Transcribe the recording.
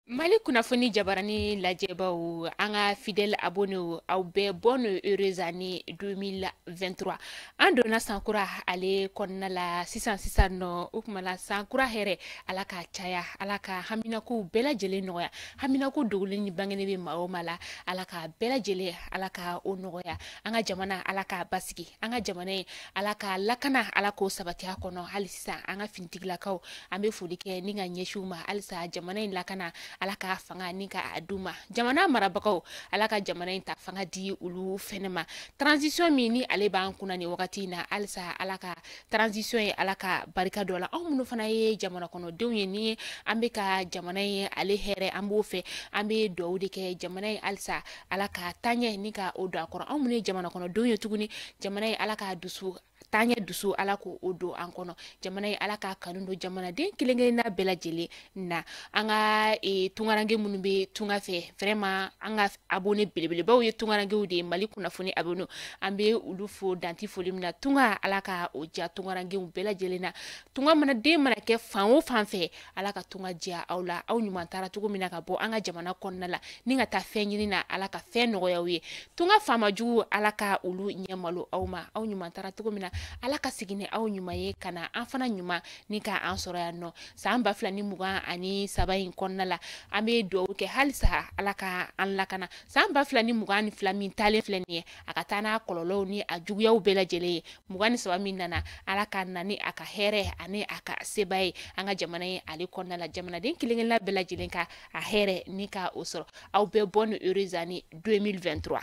Mali kunnafoni jabarani lajɛbaw, an ka fidèle abonnéw, aw bɛɛ, bonne heureuse année 2023. An donna sankura ale kɔnɔna la sisan sisan nɔ. O kuma la, sankura hɛrɛ, Ala ka caya, Ala ka haminakow bɛɛ lajɛlen nɔgɔya. Haminako dogolen ni bangenen bɛ maa o maa la, Ala ka bɛɛ lajɛlen, Ala ka o nɔgɔya. An ka jamana, Ala k'a basigi. An ka jamana ye, Ala ka lakana, Ala k'o sabati a kɔnɔ hali sisan. An ka finitigilakaw, an bɛ foli kɛ ni ka ɲɛsin u ma halisa. Jamana in lakana, Ala ka fanga ni ka a d'u ma. Jamana marabagaw, Ala ka jamana in ta fanga di olu fɛnɛ ma. Transition min ni ale b'an kunna nin wagati in na, halisa Ala ka transition ye, Ala ka barika dɔ la. Anw minnu fana ye jamana kɔnɔdenw ye, ni an bɛ ka jamana ye ale hɛrɛ, an b'o fɛ, an bɛ dugawu de kɛ jamana ye halisa, Ala ka taaɲɛ ni ka o don a kɔrɔ. Anw minnu ye jamana kɔnɔdenw ye tuguni, jamana ye, Ala ka dusu taaɲɛ, dusu, Ala k'o don an kɔnɔ. Jamana ye, Ala k'a kanu don jamanaden kelen kelenna bɛɛ lajɛlen na. An ka tunkaranke minnu bɛ tunga fɛ, vraiment an ka abonné belebelebaw ye tunkarankew de ye. Mali kunnafoni abonné, an bɛ olu fo danti foli min na. Tunga, Ala ka o diya tunkarankew bɛɛ lajɛlen na. Tunga mana den mana kɛ fan o fan fɛ, Ala ka tunga diya aw la. Aw ɲuman taara cogo min na ka bɔ an ka jamana kɔnɔna la ni ka taa fɛn ɲini na, Ala ka fɛn nɔgɔya aw ye. Tunga faama jugu, Ala ka olu ɲɛ malo aw ma. Aw ɲuman taara cogo min na, Ala ka segin ni aw ɲuman ye ka na an fana ɲuman ni ka an sɔrɔ yan nɔ. San 2023 in kɔnɔna la, an bɛ dugawu kɛ halisa, Ala ka an lakana. San 2022 min taalen filɛ nin ye, a ka taa n'a kɔlɔlɔw ni a juguyaw bɛɛ lajɛlen ye. 23 min nana, Ala ka na ni a ka hɛrɛ ani a ka seba ye an ka jamana ye ale kɔnɔna la. Jamanaden kelen kelenna bɛɛ lajɛlen ka a hɛrɛ ni ka o sɔrɔ. Aw bɛɛ, bonne heureuse année 2023.